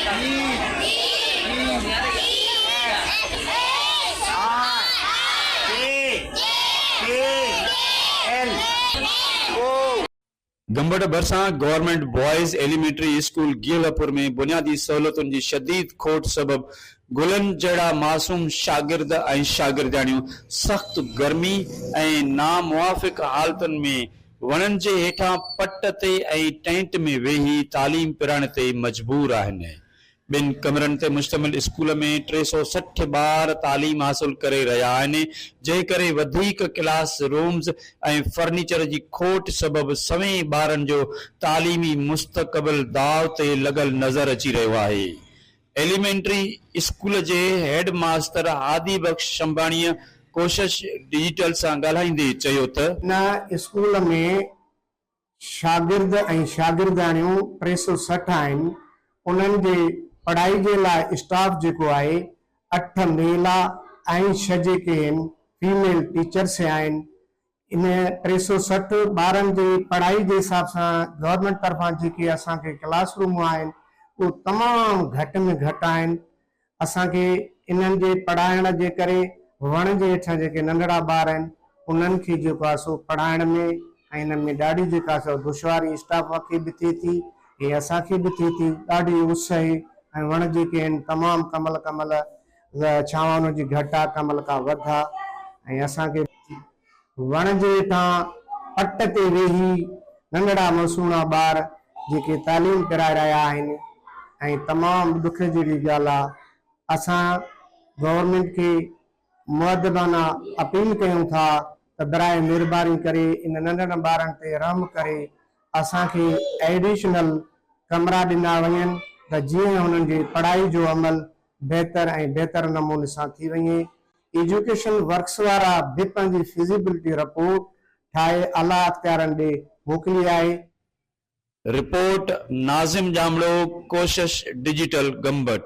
E T S R J K L O. Gambat ڀرسان government boys elementary school Gelpur ۾ بنيادي سهولتن جي شديد کوٽ سبب گلن جهڙا معصوم شاگرد ۽ شاگردياڻيون سخت گرمي ۽ ناموافق حالتن ۾ وڻن جي هيٺان پٽ تي ۽ ٽينٽ ۾ ويهي تعليم پرائڻ تي مجبور آهن. ٻن ڪمرن تي مشتمل اسڪول ۾ 360 ٻار تعليم حاصل ڪري رهيا آهن، جنهن ڪري وڌيڪ ڪلاس رومز ۽ فرنيچر جي کوٽ سبب سوين ٻارن جو تعليمي مستقبل داء تي لڳل نظر اچي رهيو آهي. ايليمينٽري اسڪول جي هيڊ ماستر هادي بخش شنباڻيء ڪوشش ڊجيٽل سان ڳالهائيندي چيو ته. هن اسڪول ۾ شاگرد ۽ شاگردياڻيون 360 آهن، انهن جي پڙهائي جي لاء اسٽاف جيڪو آهي اٺ ميل آ ۽ ڇهه جيڪي آهن فيميل ٽيچرس آهن، ان 360 ٻارن جي پڙهائي جي حساب سان گورنمينٽ طرفان جيڪي اسان کي ڪلاس رومون آهن اهو تمام گهٽ ۾ گهٽ آهن، اسان کي انهن جي پڙهائڻ جي ڪري وڻ جي هيٺان جيڪي ننڍڙا ٻار آهن انهن کي جيڪو آهي سو پڙهائڻ ۾ ۽ انهن ۾ ڏاڍي جيڪا سو دشواري اسٽاف کي به ٿئي ٿي ۽ اسان کي به ٿئي ٿي ڏاڍي اس آهي ۽ وڻ جيڪي آهن تمام ڪمل ڪمل ڇانو انهن جي گهٽ آهي ڪمل کان وڌ آهي ۽ اسان کي وڻ جي هيٺان پٽ تي ويهي ننڍڙا معصومڙا ٻار جيڪي تعليم پرائي رهيا آهن ۽ تمام ڏک جهڙي ڳالهه آ اسان گورنمينٽ کي مؤدبانه اپيل ڪيون ٿا ته براء مهرباني ڪري ان ننڍڙن ٻارن تي رحم ڪري اسان کي ايڊيشنل ڪمرا ڏنا وڃن ته جيئن هنن جي پڙهائي جو عمل بهتر ۽ بهتر نموني سان ٿي وڃي. ايجوڪيشن ورڪس وارا به پنهنجي فزيبلٽي رپورٽ ٺاهي اعليٰ اختيارن ڏي موڪلي آهي. رپورٽ، ناظم ڄامڙو، ڪوشش ڊجيٽل گمبٽ.